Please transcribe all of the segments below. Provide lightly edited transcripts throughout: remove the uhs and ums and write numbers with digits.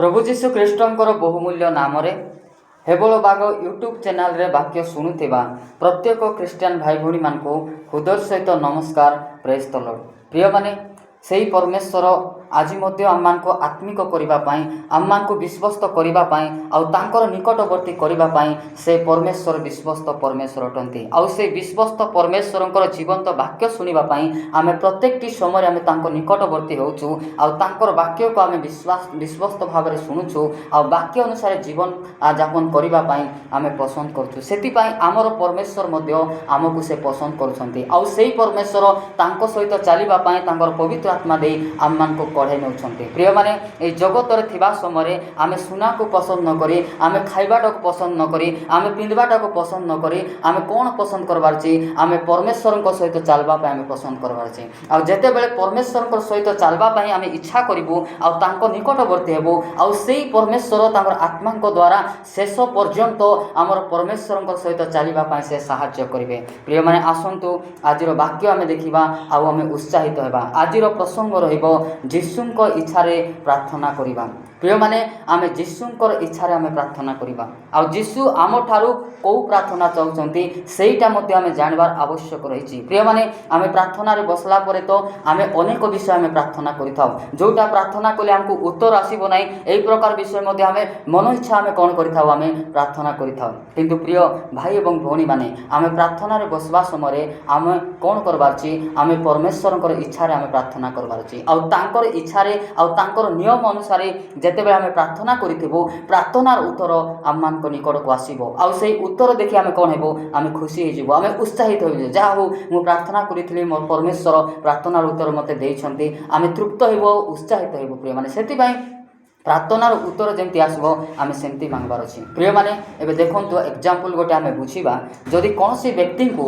ପ୍ରଭୁ ଯୀଶୁ ଖ୍ରୀଷ୍ଟଙ୍କର ବହୁମୂଲ୍ୟ ନାମରେ ହେବଳ ବାଗ ୟୁଟ୍ୟୁବ୍ ଚ୍ୟାନେଲରେ ବାକ୍ୟ ଶୁଣୁଥିବା ପ୍ରତ୍ୟେକ ଖ୍ରୀଷ୍ଟିଆନ ଭାଇ ଭଉଣୀମାନଙ୍କୁ ହୃଦୟ ସହିତ ନମସ୍କାର। ପ୍ରେଜ୍ ଦ ଲର୍ଡ। ପ୍ରିୟମାନେ, ସେଇ ପରମେଶ୍ୱର ଆଜି ମଧ୍ୟ ଆମମାନଙ୍କୁ ଆତ୍ମିକ କରିବା ପାଇଁ, ଆମମାନଙ୍କୁ ବିଶ୍ୱସ୍ତ କରିବା ପାଇଁ ଆଉ ତାଙ୍କର ନିକଟବର୍ତ୍ତୀ କରିବା ପାଇଁ ସେ ପରମେଶ୍ୱର ବିଶ୍ୱସ୍ତ ପରମେଶ୍ୱର ଅଟନ୍ତି। ଆଉ ସେ ବିଶ୍ୱସ୍ତ ପରମେଶ୍ୱରଙ୍କର ଜୀବନ୍ତ ବାକ୍ୟ ଶୁଣିବା ପାଇଁ ଆମେ ପ୍ରତ୍ୟେକଟି ସମୟରେ ଆମେ ତାଙ୍କ ନିକଟବର୍ତ୍ତୀ ହେଉଛୁ ଆଉ ତାଙ୍କର ବାକ୍ୟକୁ ଆମେ ବିଶ୍ୱସ୍ତ ଭାବରେ ଶୁଣୁଛୁ ଆଉ ବାକ୍ୟ ଅନୁସାରେ ଜୀବନ ଯାପନ କରିବା ପାଇଁ ଆମେ ପସନ୍ଦ କରୁଛୁ। ସେଥିପାଇଁ ଆମର ପରମେଶ୍ୱର ମଧ୍ୟ ଆମକୁ ସେ ପସନ୍ଦ କରୁଛନ୍ତି ଆଉ ସେଇ ପରମେଶ୍ୱର ତାଙ୍କ ସହିତ ଚାଲିବା ପାଇଁ ତାଙ୍କର ପବିତ୍ର ଆତ୍ମା ଦେଇ ଆମମାନଙ୍କୁ କଢ଼େଇ ନେଉଛନ୍ତି। ପ୍ରିୟମାନେ, ଏଇ ଜଗତରେ ଥିବା ସମୟରେ ଆମେ ସୁନାକୁ ପସନ୍ଦ ନ କରି, ଆମେ ଖାଇବାଟାକୁ ପସନ୍ଦ ନ କରି, ଆମେ ପିନ୍ଧିବାଟାକୁ ପସନ୍ଦ ନ କରି, ଆମେ କ'ଣ ପସନ୍ଦ କରବାର ଅଛି? ଆମେ ପରମେଶ୍ୱରଙ୍କ ସହିତ ଚାଲିବା ପାଇଁ ଆମେ ପସନ୍ଦ କରବାର ଅଛି। ଆଉ ଯେତେବେଳେ ପରମେଶ୍ୱରଙ୍କ ସହିତ ଚାଲିବା ପାଇଁ ଆମେ ଇଚ୍ଛା କରିବୁ ଆଉ ତାଙ୍କ ନିକଟବର୍ତ୍ତୀ ହେବୁ, ଆଉ ସେଇ ପରମେଶ୍ୱର ତାଙ୍କର ଆତ୍ମାଙ୍କ ଦ୍ୱାରା ଶେଷ ପର୍ଯ୍ୟନ୍ତ ଆମର ପରମେଶ୍ୱରଙ୍କ ସହିତ ଚାଲିବା ପାଇଁ ସେ ସାହାଯ୍ୟ କରିବେ। ପ୍ରିୟମାନେ, ଆସନ୍ତୁ ଆଜିର ବାକ୍ୟ ଆମେ ଦେଖିବା ଆଉ ଆମେ ଉତ୍ସାହିତ ହେବା। ଆଜିର ପ୍ରସଙ୍ଗ ରହିବ ଯୀଶୁଙ୍କ ଇଚ୍ଛାରେ ପ୍ରାର୍ଥନା କରିବା। ପ୍ରିୟମାନେ, ଆମେ ଯୀଶୁଙ୍କର ଇଚ୍ଛାରେ ଆମେ ପ୍ରାର୍ଥନା କରିବା ଆଉ ଯୀଶୁ ଆମଠାରୁ କେଉଁ ପ୍ରାର୍ଥନା ଚାହୁଁଛନ୍ତି, ସେଇଟା ମଧ୍ୟ ଆମେ ଜାଣିବାର ଆବଶ୍ୟକ ରହିଛି। ପ୍ରିୟମାନେ, ଆମେ ପ୍ରାର୍ଥନାରେ ବସିଲା ପରେ ତ ଆମେ ଅନେକ ବିଷୟ ଆମେ ପ୍ରାର୍ଥନା କରିଥାଉ। ଯେଉଁଟା ପ୍ରାର୍ଥନା କଲେ ଆମକୁ ଉତ୍ତର ଆସିବ ନାହିଁ, ଏହି ପ୍ରକାର ବିଷୟ ମଧ୍ୟ ଆମେ ମନ ଇଚ୍ଛା ଆମେ କ'ଣ କରିଥାଉ? ଆମେ ପ୍ରାର୍ଥନା କରିଥାଉ। କିନ୍ତୁ ପ୍ରିୟ ଭାଇ ଏବଂ ଭଉଣୀମାନେ, ଆମେ ପ୍ରାର୍ଥନାରେ ବସିବା ସମୟରେ ଆମେ କ'ଣ କରବାର ଅଛି? ଆମେ ପରମେଶ୍ୱରଙ୍କର ଇଚ୍ଛାରେ ଆମେ ପ୍ରାର୍ଥନା କରବାର ଅଛି। ଆଉ ତାଙ୍କର ଇଚ୍ଛାରେ ଆଉ ତାଙ୍କର ନିୟମ ଅନୁସାରେ ଯେତେବେଳେ ଆମେ ପ୍ରାର୍ଥନା କରିଥିବୁ, ପ୍ରାର୍ଥନାର ଉତ୍ତର ଆମମାନଙ୍କ ନିକଟକୁ ଆସିବ। ଆଉ ସେଇ ଉତ୍ତର ଦେଖି ଆମେ କ'ଣ ହେବୁ? ଆମେ ଖୁସି ହେଇଯିବୁ, ଆମେ ଉତ୍ସାହିତ ହେଇଯିବୁ। ଯାହା ହଉ, ମୁଁ ପ୍ରାର୍ଥନା କରିଥିଲି, ମୋ ପରମେଶ୍ୱର ପ୍ରାର୍ଥନାର ଉତ୍ତର ମୋତେ ଦେଇଛନ୍ତି। ଆମେ ତୃପ୍ତ ହେବୁ ଆଉ ଉତ୍ସାହିତ ହେବୁ। ପ୍ରିୟମାନେ, ସେଥିପାଇଁ ପ୍ରାର୍ଥନାର ଉତ୍ତର ଯେମିତି ଆସିବ, ଆମେ ସେମିତି ମାଗିବାର ଅଛି। ପ୍ରିୟମାନେ, ଏବେ ଦେଖନ୍ତୁ, ଏକ୍ଜାମ୍ପଲ୍ ଗୋଟେ ଆମେ ବୁଝିବା। ଯଦି କୌଣସି ବ୍ୟକ୍ତିଙ୍କୁ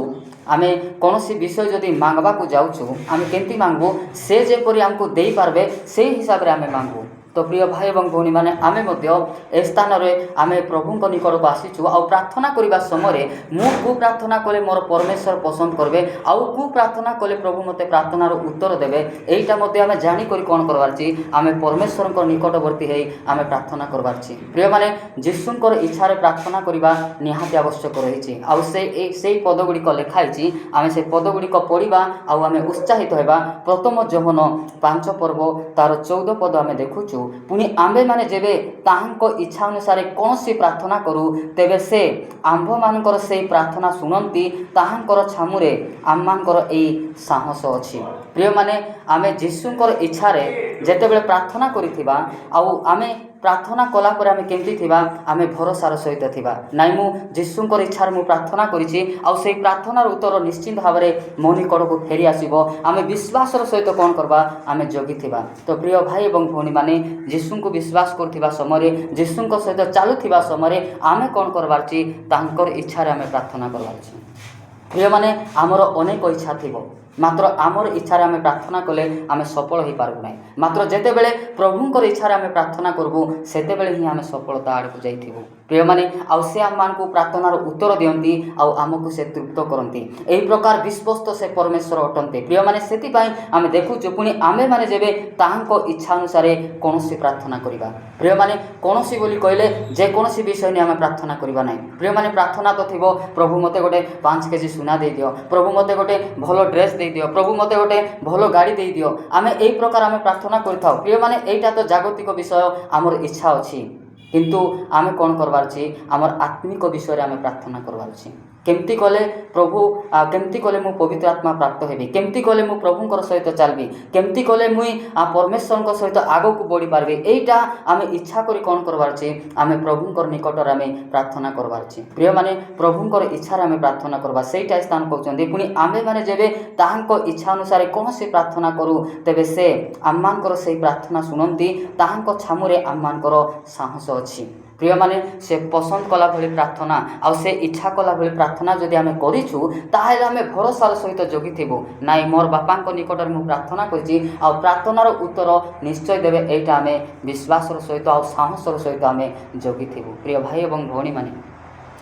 ଆମେ କୌଣସି ବିଷୟ ଯଦି ମାଗବାକୁ ଯାଉଛୁ, ଆମେ କେମିତି ମାଗବୁ? ସେ ଯେପରି ଆମକୁ ଦେଇପାରିବେ, ସେଇ ହିସାବରେ ଆମେ ମାଗବୁ। ତ ପ୍ରିୟ ଭାଇ ଏବଂ ଭଉଣୀମାନେ, ଆମେ ମଧ୍ୟ ଏ ସ୍ଥାନରେ ଆମେ ପ୍ରଭୁଙ୍କ ନିକଟକୁ ଆସିଛୁ ଆଉ ପ୍ରାର୍ଥନା କରିବା ସମୟରେ ମୁଁ କେଉଁ ପ୍ରାର୍ଥନା କଲେ ମୋର ପରମେଶ୍ୱର ପସନ୍ଦ କରିବେ ଆଉ କେଉଁ ପ୍ରାର୍ଥନା କଲେ ପ୍ରଭୁ ମୋତେ ପ୍ରାର୍ଥନାର ଉତ୍ତର ଦେବେ, ଏଇଟା ମଧ୍ୟ ଆମେ ଜାଣିକରି କ'ଣ କରବାର ଅଛି? ଆମେ ପରମେଶ୍ୱରଙ୍କ ନିକଟବର୍ତ୍ତୀ ହେଇ ଆମେ ପ୍ରାର୍ଥନା କରବାର ଅଛି। ପ୍ରିୟମାନେ, ଯୀଶୁଙ୍କର ଇଚ୍ଛାରେ ପ୍ରାର୍ଥନା କରିବା ନିହାତି ଆବଶ୍ୟକ ରହିଛି। ଆଉ ସେ ସେଇ ପଦ ଗୁଡ଼ିକ ଲେଖା ହେଇଛି, ଆମେ ସେ ପଦ ଗୁଡ଼ିକ ପଢ଼ିବା ଆଉ ଆମେ ଉତ୍ସାହିତ ହେବା। ପ୍ରଥମ ଯୋହନ 5 ପର୍ବ ତାର 14 ପଦ ଆମେ ଦେଖୁଛୁ, ପୁଣି ଆମ୍ଭେମାନେ ଯେବେ ତାହାଙ୍କ ଇଚ୍ଛା ଅନୁସାରେ କୌଣସି ପ୍ରାର୍ଥନା କରୁ, ତେବେ ସେ ଆମ୍ଭମାନଙ୍କର ସେଇ ପ୍ରାର୍ଥନା ଶୁଣନ୍ତି। ତାହାଙ୍କର ଛାମୁରେ ଆମମାନଙ୍କର ଏଇ ସାହସ ଅଛି। ପ୍ରିୟମାନେ, ଆମେ ଯୀଶୁଙ୍କର ଇଚ୍ଛାରେ ଯେତେବେଳେ ପ୍ରାର୍ଥନା କରିଥିବା ଆଉ ଆମେ ପ୍ରାର୍ଥନା କଲା ପରେ ଆମେ କେମିତି ଥିବା? ଆମେ ଭରସାର ସହିତ ଥିବା। ନାଇଁ, ମୁଁ ଯୀଶୁଙ୍କର ଇଚ୍ଛାରେ ମୁଁ ପ୍ରାର୍ଥନା କରିଛି ଆଉ ସେଇ ପ୍ରାର୍ଥନାର ଉତ୍ତର ନିଶ୍ଚିନ୍ତ ଭାବରେ ମୋ ନିକଟକୁ ଫେରି ଆସିବ। ଆମେ ବିଶ୍ୱାସର ସହିତ କ'ଣ କରିବା? ଆମେ ଜଗିଥିବା। ତ ପ୍ରିୟ ଭାଇ ଏବଂ ଭଉଣୀମାନେ, ଯୀଶୁଙ୍କୁ ବିଶ୍ୱାସ କରୁଥିବା ସମୟରେ, ଯୀଶୁଙ୍କ ସହିତ ଚାଲୁଥିବା ସମୟରେ ଆମେ କ'ଣ କରବାର ଅଛି? ତାଙ୍କର ଇଚ୍ଛାରେ ଆମେ ପ୍ରାର୍ଥନା କରବାର ଅଛି। ପ୍ରିୟମାନେ, ଆମର ଅନେକ ଇଚ୍ଛା ଥିବ, ମାତ୍ର ଆମର ଇଚ୍ଛାରେ ଆମେ ପ୍ରାର୍ଥନା କଲେ ଆମେ ସଫଳ ହୋଇପାରିବୁ ନାହିଁ। ମାତ୍ର ଯେତେବେଳେ ପ୍ରଭୁଙ୍କର ଇଚ୍ଛାରେ ଆମେ ପ୍ରାର୍ଥନା କରିବୁ, ସେତେବେଳେ ହିଁ ଆମେ ସଫଳତା ଆଡ଼କୁ ଯାଇଥିବୁ। ପ୍ରିୟମାନେ, ଆଉ ସେ ଆମମାନଙ୍କୁ ପ୍ରାର୍ଥନାର ଉତ୍ତର ଦିଅନ୍ତି ଆଉ ଆମକୁ ସେ ତୃପ୍ତ କରନ୍ତି। ଏହି ପ୍ରକାର ବିଶ୍ୱସ୍ତ ସେ ପରମେଶ୍ୱର ଅଟନ୍ତି। ପ୍ରିୟମାନେ, ସେଥିପାଇଁ ଆମେ ଦେଖୁଛୁ, ପୁଣି ଆମ୍ଭେମାନେ ଯେବେ ତାହାଙ୍କ ଇଚ୍ଛା ଅନୁସାରେ କୌଣସି ପ୍ରାର୍ଥନା କରିବା। ପ୍ରିୟମାନେ, କୌଣସି ବୋଲି କହିଲେ ଯେକୌଣସି ବିଷୟ ନେଇ ଆମେ ପ୍ରାର୍ଥନା କରିବା ନାହିଁ। ପ୍ରିୟମାନେ, ପ୍ରାର୍ଥନା ତ ଥିବ, ପ୍ରଭୁ ମୋତେ ଗୋଟେ 5 କେଜି ସୁନା ଦେଇଦିଅ, ପ୍ରଭୁ ମୋତେ ଗୋଟେ ଭଲ ଡ୍ରେସ୍ ଦେଇଦିଅ, ପ୍ରଭୁ ମୋତେ ଗୋଟେ ଭଲ ଗାଡ଼ି ଦେଇଦିଅ। ଆମେ ଏଇ ପ୍ରକାର ଆମେ ପ୍ରାର୍ଥନା କରିଥାଉ। ପ୍ରିୟମାନେ, ଏଇଟା ତ ଜାଗତିକ ବିଷୟ, ଆମର ଇଚ୍ଛା ଅଛି। କିନ୍ତୁ ଆମେ କ'ଣ କରବାର ଅଛି? ଆମର ଆତ୍ମିକ ବିଷୟରେ ଆମେ ପ୍ରାର୍ଥନା କରବାର ଅଛି। କେମିତି କଲେ ପ୍ରଭୁ, କେମିତି କଲେ ମୁଁ ପବିତ୍ର ଆତ୍ମା ପ୍ରାପ୍ତ ହେବି, କେମିତି କଲେ ମୁଁ ପ୍ରଭୁଙ୍କର ସହିତ ଚାଲିବି, କେମିତି କଲେ ମୁଇଁ ପରମେଶ୍ୱରଙ୍କ ସହିତ ଆଗକୁ ବଢ଼ିପାରିବି, ଏଇଟା ଆମେ ଇଚ୍ଛା କରି କ'ଣ କରବାର ଅଛି? ଆମେ ପ୍ରଭୁଙ୍କର ନିକଟରେ ଆମେ ପ୍ରାର୍ଥନା କରବାର ଅଛି। ପ୍ରିୟମାନେ, ପ୍ରଭୁଙ୍କର ଇଚ୍ଛାରେ ଆମେ ପ୍ରାର୍ଥନା କରିବା, ସେଇଟା ସ୍ଥାନ କହୁଛନ୍ତି। ପୁଣି ଆମ୍ଭେମାନେ ଯେବେ ତାହାଙ୍କ ଇଚ୍ଛା ଅନୁସାରେ କୌଣସି ପ୍ରାର୍ଥନା କରୁ, ତେବେ ସେ ଆମମାନଙ୍କର ସେଇ ପ୍ରାର୍ଥନା ଶୁଣନ୍ତି। ତାହାଙ୍କ ଛାମୁରେ ଆମମାନଙ୍କର ସାହସ ଅଛି। ପ୍ରିୟମାନେ, ସେ ପସନ୍ଦ କଲା ଭଳି ପ୍ରାର୍ଥନା ଆଉ ସେ ଇଚ୍ଛା କଲା ଭଳି ପ୍ରାର୍ଥନା ଯଦି ଆମେ କରିଛୁ, ତାହେଲେ ଆମେ ଭରସାର ସହିତ ଜଗିଥିବୁ। ନାଇଁ, ମୋର ବାପାଙ୍କ ନିକଟରେ ମୁଁ ପ୍ରାର୍ଥନା କରିଛି ଆଉ ପ୍ରାର୍ଥନାର ଉତ୍ତର ନିଶ୍ଚୟ ଦେବେ, ଏଇଟା ଆମେ ବିଶ୍ୱାସର ସହିତ ଆଉ ସାହସର ସହିତ ଆମେ ଜଗିଥିବୁ। ପ୍ରିୟ ଭାଇ ଏବଂ ଭଉଣୀମାନେ।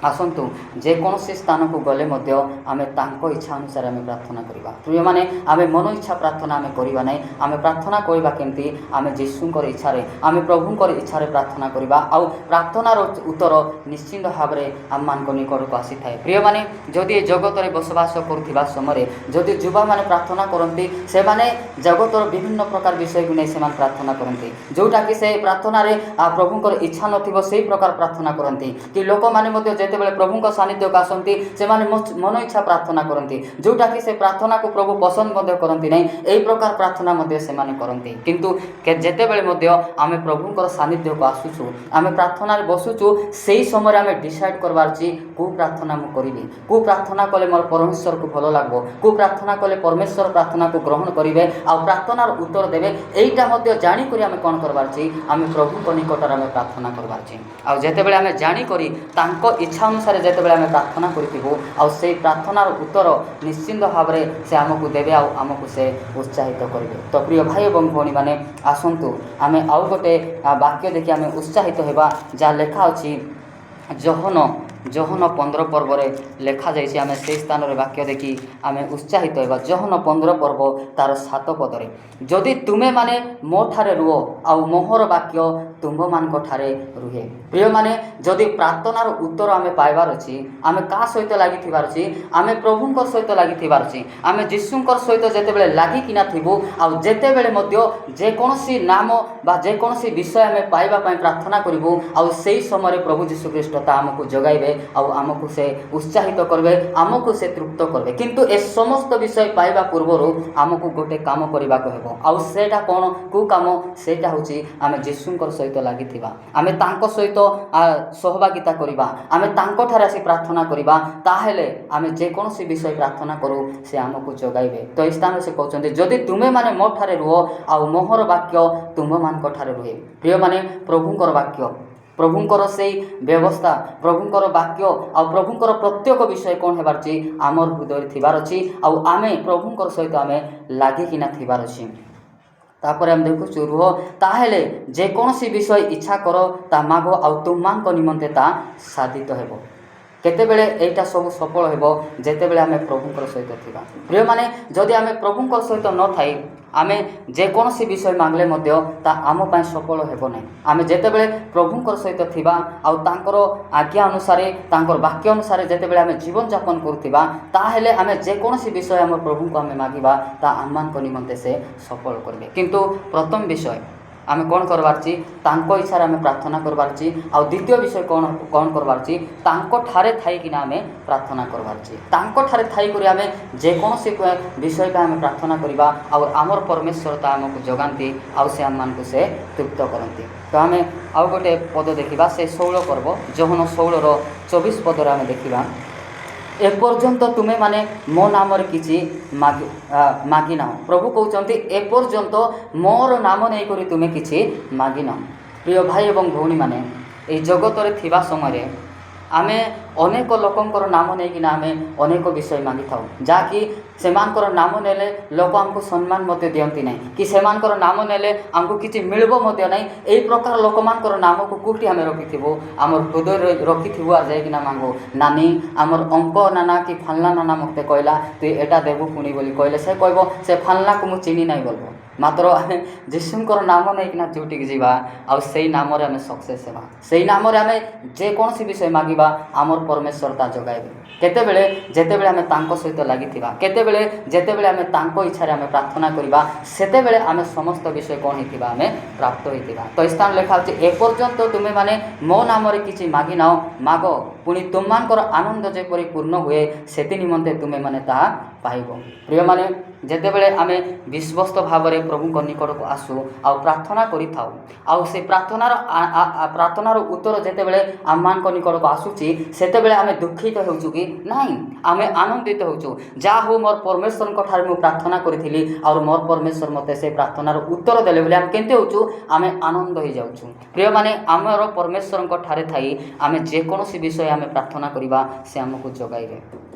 ଆସନ୍ତୁ, ଯେକୌଣସି ସ୍ଥାନକୁ ଗଲେ ମଧ୍ୟ ଆମେ ତାଙ୍କ ଇଚ୍ଛା ଅନୁସାରେ ଆମେ ପ୍ରାର୍ଥନା କରିବା। ପ୍ରିୟମାନେ, ଆମେ ମନ ଇଚ୍ଛା ପ୍ରାର୍ଥନା ଆମେ କରିବା ନାହିଁ। ଆମେ ପ୍ରାର୍ଥନା କରିବା କେମିତି? ଆମେ ଯୀଶୁଙ୍କର ଇଚ୍ଛାରେ, ଆମେ ପ୍ରଭୁଙ୍କର ଇଚ୍ଛାରେ ପ୍ରାର୍ଥନା କରିବା ଆଉ ପ୍ରାର୍ଥନାର ଉତ୍ତର ନିଶ୍ଚିତ ଭାବରେ ଆମମାନଙ୍କ ନିକଟକୁ ଆସିଥାଏ। ପ୍ରିୟମାନେ, ଯଦି ଏ ଜଗତରେ ବସବାସ କରୁଥିବା ସମୟରେ ଯଦି ଯୁବାମାନେ ପ୍ରାର୍ଥନା କରନ୍ତି, ସେମାନେ ଜଗତର ବିଭିନ୍ନ ପ୍ରକାର ବିଷୟକୁ ନେଇ ସେମାନେ ପ୍ରାର୍ଥନା କରନ୍ତି, ଯେଉଁଟାକି ସେ ପ୍ରାର୍ଥନାରେ ପ୍ରଭୁଙ୍କର ଇଚ୍ଛା ନଥିବ, ସେଇ ପ୍ରକାର ପ୍ରାର୍ଥନା କରନ୍ତି। କି ଲୋକମାନେ ମଧ୍ୟ ଯେତେବେଳେ ପ୍ରଭୁଙ୍କ ସାନ୍ନିଧ୍ୟକୁ ଆସନ୍ତି, ସେମାନେ ମନ ଇଚ୍ଛା ପ୍ରାର୍ଥନା କରନ୍ତି, ଯେଉଁଟାକି ସେ ପ୍ରାର୍ଥନାକୁ ପ୍ରଭୁ ପସନ୍ଦ ମଧ୍ୟ କରନ୍ତି ନାହିଁ। ଏହି ପ୍ରକାର ପ୍ରାର୍ଥନା ମଧ୍ୟ ସେମାନେ କରନ୍ତି। କିନ୍ତୁ ଯେତେବେଳେ ମଧ୍ୟ ଆମେ ପ୍ରଭୁଙ୍କର ସାନ୍ନିଧ୍ୟକୁ ଆସୁଛୁ, ଆମେ ପ୍ରାର୍ଥନାରେ ବସୁଛୁ, ସେଇ ସମୟରେ ଆମେ ଡିସାଇଡ଼୍ କରିବାର ଅଛି, କେଉଁ ପ୍ରାର୍ଥନା ମୁଁ କରିବି, କେଉଁ ପ୍ରାର୍ଥନା କଲେ ମୋର ପରମେଶ୍ୱରକୁ ଭଲ ଲାଗିବ, କେଉଁ ପ୍ରାର୍ଥନା କଲେ ପରମେଶ୍ୱର ପ୍ରାର୍ଥନାକୁ ଗ୍ରହଣ କରିବେ ଆଉ ପ୍ରାର୍ଥନାର ଉତ୍ତର ଦେବେ। ଏଇଟା ମଧ୍ୟ ଜାଣିକରି ଆମେ କ'ଣ କରିବାର ଅଛି? ଆମେ ପ୍ରଭୁଙ୍କ ନିକଟରେ ଆମେ ପ୍ରାର୍ଥନା କରିବାର ଅଛି। ଆଉ ଯେତେବେଳେ ଆମେ ଜାଣିକରି ତାଙ୍କ ଇଚ୍ଛା ଅନୁସାରେ ଯେତେବେଳେ ଆମେ ପ୍ରାର୍ଥନା କରିଥିବୁ, ଆଉ ସେଇ ପ୍ରାର୍ଥନାର ଉତ୍ତର ନିଶ୍ଚିନ୍ତ ଭାବରେ ସେ ଆମକୁ ଦେବେ ଆଉ ଆମକୁ ସେ ଉତ୍ସାହିତ କରିବେ। ତ ପ୍ରିୟ ଭାଇ ଏବଂ ଭଉଣୀମାନେ, ଆସନ୍ତୁ ଆମେ ଆଉ ଗୋଟେ ବାକ୍ୟ ଦେଖି ଆମେ ଉତ୍ସାହିତ ହେବା, ଯାହା ଲେଖା ଅଛି ଯୋହନ 15 ପର୍ବରେ ଲେଖାଯାଇଛି। ଆମେ ସେଇ ସ୍ଥାନରେ ବାକ୍ୟ ଦେଖି ଆମେ ଉତ୍ସାହିତ ହେବା। ଯୋହନ 15 ପର୍ବ ତାର 7 ପଦରେ, ଯଦି ତୁମେମାନେ ମୋ ଠାରେ ରୁହ ଆଉ ମୋହର ବାକ୍ୟ ତୁମ୍ଭମାନଙ୍କ ଠାରେ ରୁହେ। ପ୍ରିୟମାନେ, ଯଦି ପ୍ରାର୍ଥନାର ଉତ୍ତର ଆମେ ପାଇବାର ଅଛି, ଆମେ କାହା ସହିତ ଲାଗିଥିବାର ଅଛି? ଆମେ ପ୍ରଭୁଙ୍କ ସହିତ ଲାଗିଥିବାର ଅଛି। ଆମେ ଯୀଶୁଙ୍କ ସହିତ ଯେତେବେଳେ ଲାଗିକିନା ଥିବୁ ଆଉ ଯେତେବେଳେ ମଧ୍ୟ ଯେକୌଣସି ନାମ ବା ଯେକୌଣସି ବିଷୟ ଆମେ ପାଇବା ପାଇଁ ପ୍ରାର୍ଥନା କରିବୁ, ଆଉ ସେଇ ସମୟରେ ପ୍ରଭୁ ଯୀଶୁଖ୍ରୀଷ୍ଟ ତା ଆମକୁ ଯୋଗାଇବେ ଆଉ ଆମକୁ ସେ ଉତ୍ସାହିତ କରିବେ, ଆମକୁ ସେ ତୃପ୍ତ କରିବେ। କିନ୍ତୁ ଏ ସମସ୍ତ ବିଷୟ ପାଇବା ପୂର୍ବରୁ ଆମକୁ ଗୋଟେ କାମ କରିବାକୁ ହେବ। ଆଉ ସେଇଟା କ'ଣ? କେଉଁ କାମ? ସେଇଟା ହେଉଛି ଆମେ ଯୀଶୁଙ୍କର ସହିତ ଲାଗିଥିବା, ଆମେ ତାଙ୍କ ସହିତ ସହଭାଗିତା କରିବା, ଆମେ ତାଙ୍କଠାରେ ଆସି ପ୍ରାର୍ଥନା କରିବା। ତାହେଲେ ଆମେ ଯେକୌଣସି ବିଷୟ ପ୍ରାର୍ଥନା କରୁ, ସେ ଆମକୁ ଯୋଗାଇବେ। ତ ଏହି ସ୍ଥାନରେ ସେ କହୁଛନ୍ତି, ଯଦି ତୁମେମାନେ ମୋ ଠାରେ ରୁହ ଆଉ ମୋହର ବାକ୍ୟ ତୁମ୍ଭମାନଙ୍କ ଠାରେ ରୁହେ। ପ୍ରିୟମାନେ, ପ୍ରଭୁଙ୍କର ବାକ୍ୟ, ପ୍ରଭୁଙ୍କର ସେଇ ବ୍ୟବସ୍ଥା, ପ୍ରଭୁଙ୍କର ବାକ୍ୟ ଆଉ ପ୍ରଭୁଙ୍କର ପ୍ରତ୍ୟେକ ବିଷୟ କ'ଣ ହେବାର ଅଛି? ଆମର ହୃଦୟରେ ଥିବାର ଅଛି ଆଉ ଆମେ ପ୍ରଭୁଙ୍କର ସହିତ ଆମେ ଲାଗିକିନା ଥିବାର ଅଛି। ତାପରେ ଆମେ ଦେଖୁଛୁ, ରୁହ, ତାହେଲେ ଯେକୌଣସି ବିଷୟ ଇଚ୍ଛା କର ତା ମାଗ, ଆଉ ତୁମମାନଙ୍କ ନିମନ୍ତେ ତା ସାଧିତ ହେବ। କେତେବେଳେ ଏଇଟା ସବୁ ସଫଳ ହେବ? ଯେତେବେଳେ ଆମେ ପ୍ରଭୁଙ୍କର ସହିତ ଥିବା। ପ୍ରିୟମାନେ, ଯଦି ଆମେ ପ୍ରଭୁଙ୍କର ସହିତ ନଥାଇ ଆମେ ଯେକୌଣସି ବିଷୟ ମାଗିଲେ ମଧ୍ୟ ତା ଆମ ପାଇଁ ସଫଳ ହେବ ନାହିଁ। ଆମେ ଯେତେବେଳେ ପ୍ରଭୁଙ୍କର ସହିତ ଥିବା ଆଉ ତାଙ୍କର ଆଜ୍ଞା ଅନୁସାରେ, ତାଙ୍କର ବାକ୍ୟ ଅନୁସାରେ ଯେତେବେଳେ ଆମେ ଜୀବନଯାପନ କରୁଥିବା, ତାହେଲେ ଆମେ ଯେକୌଣସି ବିଷୟ ଆମ ପ୍ରଭୁଙ୍କୁ ଆମେ ମାଗିବା, ତା ଆମମାନଙ୍କ ନିମନ୍ତେ ସେ ସଫଳ କରିବେ। କିନ୍ତୁ ପ୍ରଥମ ବିଷୟ ଆମେ କ'ଣ କରିବାର ଅଛି? ତାଙ୍କ ଇଚ୍ଛାରେ ଆମେ ପ୍ରାର୍ଥନା କରିବାର ଅଛି। ଆଉ ଦ୍ୱିତୀୟ ବିଷୟ କ'ଣ କରିବାର ଅଛି? ତାଙ୍କ ଠାରେ ଥାଇକିନା ଆମେ ପ୍ରାର୍ଥନା କରିବାର ଅଛି। ତାଙ୍କ ଠାରେ ଥାଇକରି ଆମେ ଯେକୌଣସି ବିଷୟ ପାଇଁ ଆମେ ପ୍ରାର୍ଥନା କରିବା ଆଉ ଆମର ପରମେଶ୍ୱର ତା ଆମକୁ ଯୋଗାନ୍ତି ଆଉ ସେ ଆମମାନଙ୍କୁ ସେ ତୃପ୍ତ କରନ୍ତି। ତ ଆମେ ଆଉ ଗୋଟେ ପଦ ଦେଖିବା, ସେ 16 ପର୍ବ, ଯୋହନ 16ର 24 ପଦରେ ଆମେ ଦେଖିବା, ଏପର୍ଯ୍ୟନ୍ତ ତୁମେମାନେ ମୋ ନାମରେ କିଛି ମାଗିନାହ। ପ୍ରଭୁ କହୁଛନ୍ତି, ଏପର୍ଯ୍ୟନ୍ତ ମୋର ନାମ ନେଇକରି ତୁମେ କିଛି ମାଗିନାହ। ପ୍ରିୟ ଭାଇ ଏବଂ ଭଉଣୀମାନେ, ଏହି ଜଗତରେ ଥିବା ସମୟରେ ଆମେ ଅନେକ ଲୋକଙ୍କର ନାମ ନେଇକିନା ଆମେ ଅନେକ ବିଷୟ ମାଗିଥାଉ, ଯାହାକି ସେମାନଙ୍କର ନାମ ନେଲେ ଲୋକ ଆମକୁ ସମ୍ମାନ ମଧ୍ୟ ଦିଅନ୍ତି ନାହିଁ କି ସେମାନଙ୍କର ନାମ ନେଲେ ଆମକୁ କିଛି ମିଳିବ ମଧ୍ୟ ନାହିଁ। ଏହି ପ୍ରକାର ଲୋକମାନଙ୍କର ନାମକୁ କେଉଁଠି ଆମେ ରଖିଥିବୁ? ଆମର ହୃଦୟରେ ରଖିଥିବୁ ଆଉ ଯାଇକିନା ମାଗୁ, ନାନୀ, ଆମର ଅଙ୍କ ନାନା କି ଫାଲନା ନାନା ମୋତେ କହିଲା ତୁଇ ଏଇଟା ଦେବୁ ପୁଣି ବୋଲି କହିଲେ, ସେ କହିବ ସେ ଫାଲନାକୁ ମୁଁ ଚିହ୍ନି ନାହିଁ ବୋଲବ। ମାତ୍ର ଆମେ ଯୀଶୁଙ୍କର ନାମ ନେଇକିନା ଯେଉଁଠିକି ଯିବା ଆଉ ସେଇ ନାମରେ ଆମେ ସକ୍ସେସ୍ ହେବା, ସେଇ ନାମରେ ଆମେ ଯେକୌଣସି ବିଷୟ ମାଗିବା, ଆମର ପରମେଶ୍ୱର ତା ଯୋଗାଇବେ। କେତେବେଳେ? ଯେତେବେଳେ ଆମେ ତାଙ୍କ ସହିତ ଲାଗିଥିବା। କେତେବେଳେ? ଯେତେବେଳେ ଆମେ ତାଙ୍କ ଇଚ୍ଛାରେ ଆମେ ପ୍ରାର୍ଥନା କରିବା, ସେତେବେଳେ ଆମେ ସମସ୍ତ ବିଷୟ କ'ଣ ହେଇଥିବା? ଆମେ ପ୍ରାପ୍ତ ହେଇଥିବା। ତ ଏ ସ୍ଥାନ ଲେଖା ଅଛି, ଏପର୍ଯ୍ୟନ୍ତ ତୁମେମାନେ ମୋ ନାମରେ କିଛି ମାଗିନାଅ, ମାଗ, ପୁଣି ତୁମମାନଙ୍କର ଆନନ୍ଦ ଯେପରି ପୂର୍ଣ୍ଣ ହୁଏ, ସେଥି ନିମନ୍ତେ ତୁମେମାନେ ତାହା ପାଇବ। ପ୍ରିୟମାନେ, ଯେତେବେଳେ ଆମେ ବିଶ୍ୱସ୍ତ ଭାବରେ ପ୍ରଭୁଙ୍କ ନିକଟକୁ ଆସୁ ଆଉ ପ୍ରାର୍ଥନା କରିଥାଉ, ଆଉ ସେ ପ୍ରାର୍ଥନାର ଉତ୍ତର ଯେତେବେଳେ ଆମମାନଙ୍କ ନିକଟକୁ ଆସୁଛି, ସେତେବେଳେ ଆମେ ଦୁଃଖିତ ହେଉଛୁ କି ନାହିଁ? ଆମେ ଆନନ୍ଦିତ ହେଉଛୁ। ଯାହା ହଉ, ମୋର ପରମେଶ୍ୱରଙ୍କ ଠାରେ ମୁଁ ପ୍ରାର୍ଥନା କରିଥିଲି ଆଉ ମୋର ପରମେଶ୍ୱର ମୋତେ ସେ ପ୍ରାର୍ଥନାର ଉତ୍ତର ଦେଲେ ବୋଲି ଆମେ କେମିତି ହେଉଛୁ? ଆମେ ଆନନ୍ଦ ହେଇଯାଉଛୁ। ପ୍ରିୟମାନେ, ଆମର ପରମେଶ୍ୱରଙ୍କ ଠାରେ ଥାଇ ଆମେ ଯେକୌଣସି ବିଷୟ ଆମେ ପ୍ରାର୍ଥନା କରିବା, ସେ ଆମକୁ ଯୋଗାଇବେ।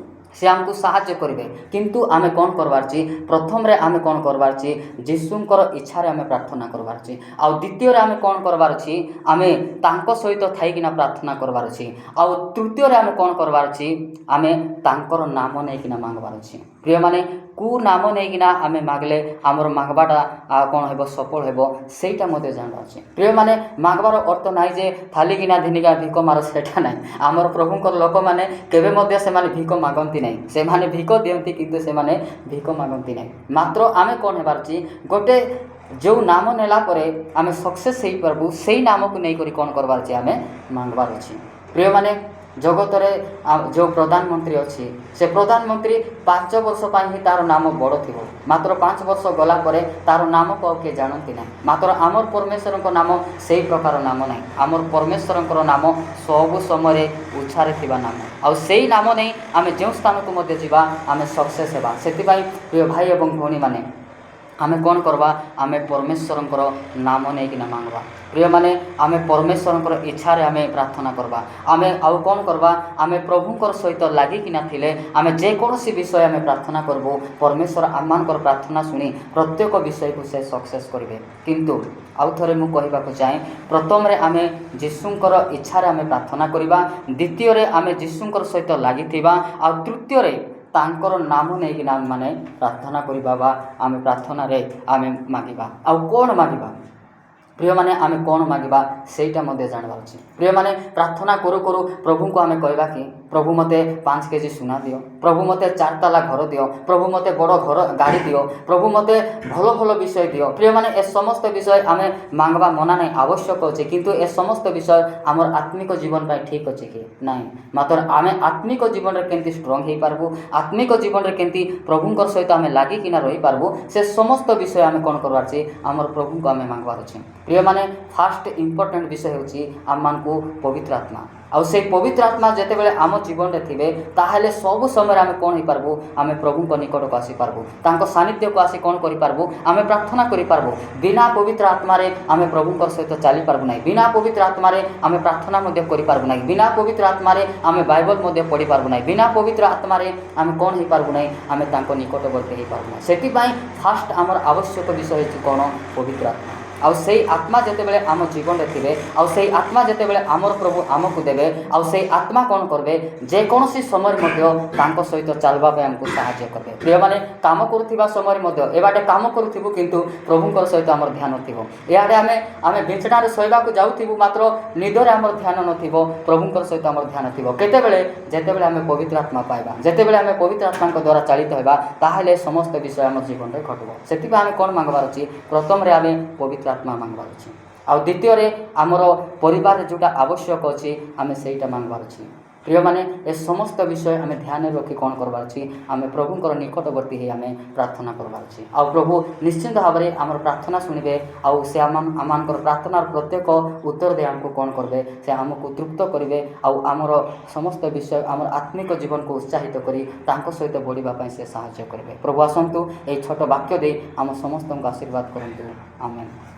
ସେ ଆମକୁ ସାହାଯ୍ୟ କରିବେ। କିନ୍ତୁ ଆମେ କ'ଣ କରବାର ଅଛି? ପ୍ରଥମରେ ଆମେ କ'ଣ କରବାର ଅଛି? ଯୀଶୁଙ୍କର ଇଚ୍ଛାରେ ଆମେ ପ୍ରାର୍ଥନା କରବାର ଅଛି। ଆଉ ଦ୍ୱିତୀୟରେ ଆମେ କ'ଣ କରବାର ଅଛି? ଆମେ ତାଙ୍କ ସହିତ ଥାଇକିନା ପ୍ରାର୍ଥନା କରବାର ଅଛି। ଆଉ ତୃତୀୟରେ ଆମେ କ'ଣ କରବାର ଅଛି? ଆମେ ତାଙ୍କର ନାମ ନେଇକିନା ମାଗବାର ଅଛି। ପ୍ରିୟମାନେ, କେଉଁ ନାମ ନେଇକିନା ଆମେ ମାଗିଲେ ଆମର ମାଗବାଟା କ'ଣ ହେବ, ସଫଳ ହେବ, ସେଇଟା ମଧ୍ୟ ଜାଣିବାର ଅଛି। ପ୍ରିୟମାନେ, ମାଗବାର ଅର୍ଥ ନାହିଁ ଯେ ଥାଲିକିନା ଧିନିକା ଭିକ ମାର, ସେଇଟା ନାହିଁ। ଆମର ପ୍ରଭୁଙ୍କର ଲୋକମାନେ କେବେ ମଧ୍ୟ ସେମାନେ ଭିକ ମାଗନ୍ତି ନାହିଁ। ସେମାନେ ଭିକ ଦିଅନ୍ତି, କିନ୍ତୁ ସେମାନେ ଭିକ ମାଗନ୍ତି ନାହିଁ। ମାତ୍ର ଆମେ କ'ଣ ହେବାର ଅଛି? ଗୋଟେ ଯେଉଁ ନାମ ନେଲା ପରେ ଆମେ ସକ୍ସେସ୍ ହେଇପାରିବୁ, ସେଇ ନାମକୁ ନେଇକରି କ'ଣ କରବାର ଅଛି? ଆମେ ମାଗବାର ଅଛି। ପ୍ରିୟମାନେ, ଜଗତରେ ଯେଉଁ ପ୍ରଧାନମନ୍ତ୍ରୀ ଅଛି, ସେ ପ୍ରଧାନମନ୍ତ୍ରୀ 5 ବର୍ଷ ପାଇଁ ହିଁ ତା'ର ନାମ ବଡ଼ ଥିବ। ମାତ୍ର 5 ବର୍ଷ ଗଲା ପରେ ତା'ର ନାମକୁ ଆଉ କିଏ ଜାଣନ୍ତି ନାହିଁ। ମାତ୍ର ଆମର ପରମେଶ୍ୱରଙ୍କ ନାମ ସେଇ ପ୍ରକାର ନାମ ନାହିଁ। ଆମର ପରମେଶ୍ୱରଙ୍କର ନାମ ସବୁ ସମୟରେ ଉଚ୍ଚାରେ ଥିବା ନାମ। ଆଉ ସେଇ ନାମ ନେଇ ଆମେ ଯେଉଁ ସ୍ଥାନକୁ ମଧ୍ୟ ଯିବା, ଆମେ ସକ୍ସେସ୍ ହେବା। ସେଥିପାଇଁ ପ୍ରିୟ ଭାଇ ଏବଂ ଭଉଣୀମାନେ, ଆମେ କ'ଣ କରିବା? ଆମେ ପରମେଶ୍ୱରଙ୍କର ନାମ ନେଇକିନା ମାଗବା। ପ୍ରିୟମାନେ, ଆମେ ପରମେଶ୍ୱରଙ୍କର ଇଚ୍ଛାରେ ଆମେ ପ୍ରାର୍ଥନା କରିବା। ଆମେ ଆଉ କ'ଣ କରିବା? ଆମେ ପ୍ରଭୁଙ୍କର ସହିତ ଲାଗିକିନା ଥିଲେ ଆମେ ଯେକୌଣସି ବିଷୟ ଆମେ ପ୍ରାର୍ଥନା କରିବୁ, ପରମେଶ୍ୱର ଆମମାନଙ୍କର ପ୍ରାର୍ଥନା ଶୁଣି ପ୍ରତ୍ୟେକ ବିଷୟକୁ ସେ ସକ୍ସେସ୍ କରିବେ। କିନ୍ତୁ ଆଉ ଥରେ ମୁଁ କହିବାକୁ ଚାହେଁ, ପ୍ରଥମରେ ଆମେ ଯୀଶୁଙ୍କର ଇଚ୍ଛାରେ ଆମେ ପ୍ରାର୍ଥନା କରିବା, ଦ୍ୱିତୀୟରେ ଆମେ ଯୀଶୁଙ୍କର ସହିତ ଲାଗିଥିବା, ଆଉ ତୃତୀୟରେ ତାଙ୍କର ନାମ ନେଇକିନା ଆମେମାନେ ପ୍ରାର୍ଥନା କରିବା ବା ଆମେ ପ୍ରାର୍ଥନାରେ ଆମେ ମାଗିବା। ଆଉ କ'ଣ ମାଗିବା? ପ୍ରିୟମାନେ, ଆମେ କ'ଣ ମାଗିବା, ସେଇଟା ମଧ୍ୟ ଜାଣିବାର ଅଛି। ପ୍ରିୟମାନେ, ପ୍ରାର୍ଥନା କରୁ କରୁ ପ୍ରଭୁଙ୍କୁ ଆମେ କହିବା କି, ପ୍ରଭୁ ମୋତେ 5 କେଜି ସୁନା ଦିଅ, ପ୍ରଭୁ ମୋତେ ଚାରି ତାଲା ଘର ଦିଅ, ପ୍ରଭୁ ମୋତେ ବଡ଼ ଘର, ଗାଡ଼ି ଦିଅ, ପ୍ରଭୁ ମୋତେ ଭଲ ଭଲ ବିଷୟ ଦିଅ। ପ୍ରିୟମାନେ, ଏ ସମସ୍ତ ବିଷୟ ଆମେ ମାଗବା ମନା ନାହିଁ, ଆବଶ୍ୟକ ଅଛି। କିନ୍ତୁ ଏ ସମସ୍ତ ବିଷୟ ଆମର ଆତ୍ମିକ ଜୀବନ ପାଇଁ ଠିକ୍ ଅଛି କି? ନାହିଁ। ମାତ୍ର ଆମେ ଆତ୍ମିକ ଜୀବନରେ କେମିତି ଷ୍ଟ୍ରଙ୍ଗ ହେଇପାରିବୁ, ଆତ୍ମିକ ଜୀବନରେ କେମିତି ପ୍ରଭୁଙ୍କର ସହିତ ଆମେ ଲାଗିକିନା ରହିପାରିବୁ, ସେ ସମସ୍ତ ବିଷୟ ଆମେ କ'ଣ କରିବାର ଅଛି? ଆମର ପ୍ରଭୁଙ୍କୁ ଆମେ ମାଗବାର ଅଛି। ପ୍ରିୟମାନେ, ଫାଷ୍ଟ ଇମ୍ପୋର୍ଟାଣ୍ଟ ବିଷୟ ହେଉଛି ଆମମାନଙ୍କୁ ପବିତ୍ର ଆତ୍ମା। ଆଉ ସେଇ ପବିତ୍ର ଆତ୍ମା ଯେତେବେଳେ ଆମ ଜୀବନରେ ଥିବେ, ତାହେଲେ ସବୁ ସମୟରେ ଆମେ କ'ଣ ହେଇପାରିବୁ? ଆମେ ପ୍ରଭୁଙ୍କ ନିକଟକୁ ଆସିପାରିବୁ। ତାଙ୍କ ସାନ୍ନିଧ୍ୟକୁ ଆସି କ'ଣ କରିପାରିବୁ? ଆମେ ପ୍ରାର୍ଥନା କରିପାରିବୁ। ବିନା ପବିତ୍ର ଆତ୍ମାରେ ଆମେ ପ୍ରଭୁଙ୍କ ସହିତ ଚାଲିପାରିବୁ ନାହିଁ। ବିନା ପବିତ୍ର ଆତ୍ମାରେ ଆମେ ପ୍ରାର୍ଥନା ମଧ୍ୟ କରିପାରିବୁ ନାହିଁ। ବିନା ପବିତ୍ର ଆତ୍ମାରେ ଆମେ ବାଇବଲ ମଧ୍ୟ ପଢ଼ିପାରିବୁ ନାହିଁ। ବିନା ପବିତ୍ର ଆତ୍ମାରେ ଆମେ କ'ଣ ହେଇପାରିବୁ ନାହିଁ? ଆମେ ତାଙ୍କ ନିକଟବର୍ତ୍ତୀ ହେଇପାରିବୁ ନାହିଁ। ସେଥିପାଇଁ ଫାଷ୍ଟ ଆମର ଆବଶ୍ୟକ ବିଷୟ ହେଉଛି କ'ଣ? ପବିତ୍ର ଆତ୍ମା। ଆଉ ସେଇ ଆତ୍ମା ଯେତେବେଳେ ଆମ ଜୀବନରେ ଥିବେ, ଆଉ ସେଇ ଆତ୍ମା ଯେତେବେଳେ ଆମର ପ୍ରଭୁ ଆମକୁ ଦେବେ, ଆଉ ସେଇ ଆତ୍ମା କ'ଣ କରିବେ? ଯେକୌଣସି ସମୟରେ ମଧ୍ୟ ତାଙ୍କ ସହିତ ଚାଲିବା ପାଇଁ ଆମକୁ ସାହାଯ୍ୟ କରିବେ। ପ୍ରିୟମାନେ, କାମ କରୁଥିବା ସମୟରେ ମଧ୍ୟ ଏ ବାଟେ କାମ କରୁଥିବୁ, କିନ୍ତୁ ପ୍ରଭୁଙ୍କର ସହିତ ଆମର ଧ୍ୟାନ ଥିବ। ଇଆଡ଼େ ଆମେ ବିଛଣାରେ ଶୋଇବାକୁ ଯାଉଥିବୁ, ମାତ୍ର ନିଦରେ ଆମର ଧ୍ୟାନ ନଥିବ, ପ୍ରଭୁଙ୍କର ସହିତ ଆମର ଧ୍ୟାନ ଥିବ। କେତେବେଳେ? ଯେତେବେଳେ ଆମେ ପବିତ୍ର ଆତ୍ମା ପାଇବା, ଯେତେବେଳେ ଆମେ ପବିତ୍ର ଆତ୍ମାଙ୍କ ଦ୍ୱାରା ଚାଳିତ ହେବା, ତାହେଲେ ସମସ୍ତ ବିଷୟ ଆମ ଜୀବନରେ ଘଟିବ। ସେଥିପାଇଁ ଆମେ କ'ଣ ମାଗବାର ଅଛି? ପ୍ରଥମରେ ଆମେ ପବିତ୍ର ଆତ୍ମା ମାଗବାର ଅଛି। ଆଉ ଦ୍ୱିତୀୟରେ ଆମର ପରିବାରରେ ଯେଉଁଟା ଆବଶ୍ୟକ ଅଛି, ଆମେ ସେଇଟା ମାଗବାର ଅଛି। ପ୍ରିୟମାନେ, ଏ ସମସ୍ତ ବିଷୟ ଆମେ ଧ୍ୟାନରେ ରଖି କ'ଣ କରବାର ଅଛି? ଆମେ ପ୍ରଭୁଙ୍କର ନିକଟବର୍ତ୍ତୀ ହେଇ ଆମେ ପ୍ରାର୍ଥନା କରବାର ଅଛି। ଆଉ ପ୍ରଭୁ ନିଶ୍ଚିନ୍ତ ଭାବରେ ଆମର ପ୍ରାର୍ଥନା ଶୁଣିବେ। ଆଉ ସେ ଆମମାନଙ୍କର ପ୍ରାର୍ଥନାର ପ୍ରତ୍ୟେକ ଉତ୍ତର ଦେଇ ଆମକୁ କ'ଣ କରିବେ? ସେ ଆମକୁ ତୃପ୍ତ କରିବେ। ଆଉ ଆମର ସମସ୍ତ ବିଷୟ, ଆମର ଆତ୍ମିକ ଜୀବନକୁ ଉତ୍ସାହିତ କରି ତାଙ୍କ ସହିତ ବଢ଼ିବା ପାଇଁ ସେ ସାହାଯ୍ୟ କରିବେ। ପ୍ରଭୁ ଆସନ୍ତୁ, ଏହି ଛୋଟ ବାକ୍ୟ ଦେଇ ଆମ ସମସ୍ତଙ୍କୁ ଆଶୀର୍ବାଦ କରନ୍ତୁ। ଆମେନ୍।